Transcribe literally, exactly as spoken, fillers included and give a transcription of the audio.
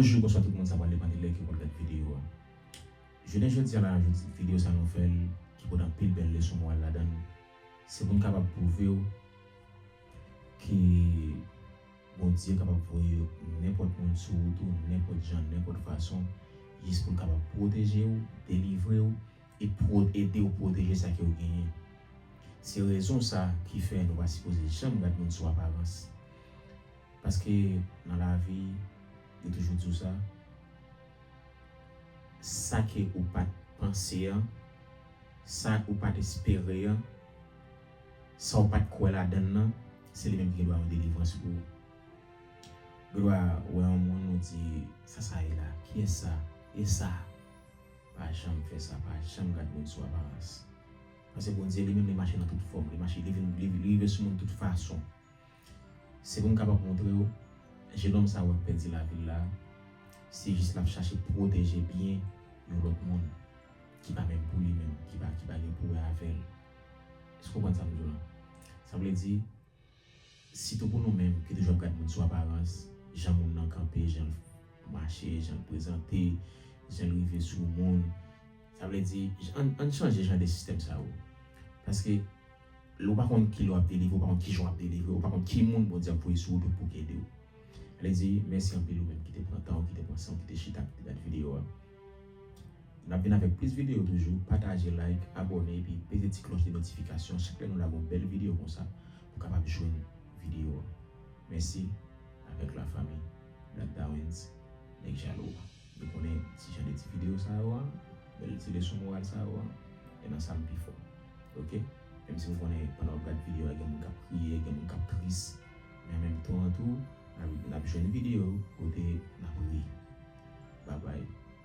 Bonjou, bonswa tout moun, sa pral depann de lè ke w pral gad videyo a. Jounen jodi a la, jodi, videyo sa nou fè l, ki pote anpil bèl leson moral ladan l. Se pou n kapab pwouve w ke Bondye kapab voye nenpòt moun sou wout ou, nenpòt jan, nenpòt fason, jis pou l kapab pwoteje w, delivre w, e pwo-, ede w pwoteje sa ke w genyen. Se rezon sa ki fè nou pa sipoze janm gad moun sou aparans. Paske nan lavi, yo toujou di w sa, sa ke ou pa t panse an, sa ou pa t espere an, sa ou pa t kwè ladan l nan, se li menm ki gen dwa yon delivrans pou ou. Gen dwa wè yon moun, ou di, "Sa sa ye la? Kiyès sa? E sa?" Pa janm fè sa, pa janm gad moun sou aparans. Paske Bondye li menm li mache nan tout fòm, li mache, li vin, li, li rive sou moun tout fason. Se pou m kapab montre w, jenòm sa a w ap pèdi lavi l la, se jis l ap chache pwoteje byen yon lòt moun ki pa menm pou li menm, ki pa, ki pa gen pou wè avè l. Èske w konprann sa m di w lan? Sa vle di, sitou pou nou menm ki toujou ap gad moun sou aparans, jan moun nan kanpe, jan l mache, jan l prezante, jan l rive sou moun. Sa vle di, ann, ann chanje jan de sistèm sa yo. Paske lè w pa konn ki lè w ap delivre, w pa konn ki jan w ap delivre, w pa konn ki moun Bondye ap voye sou wout ou pou ki ede w. Sa vle di, mèsi anpil ou menm ki te pran tan w, ki te pran san w, ki te chita, ki te gad videyo a. N ap vin avèk plis videyo toujou. Pataje, like, abòne, epi peze ti klòch de notifikasyon. Chak lè nou lage yon bèl videyo konsa, pou kapab jwenn videyo a. Mèsi avèk lafanmi Black Dawens, nèg jalou a. Nou konnen ti jan de ti videyo sa yo a, bèl ti leson moral sa yo a, e nan sa m pi fò. Oke? Menm si m konnen pandan w ap gad videyo a, gen moun k ap kriye, gen moun k ap tris, men an menm tan an tou, n ap, n ap jwenn videyo kote n ap ri. Babay.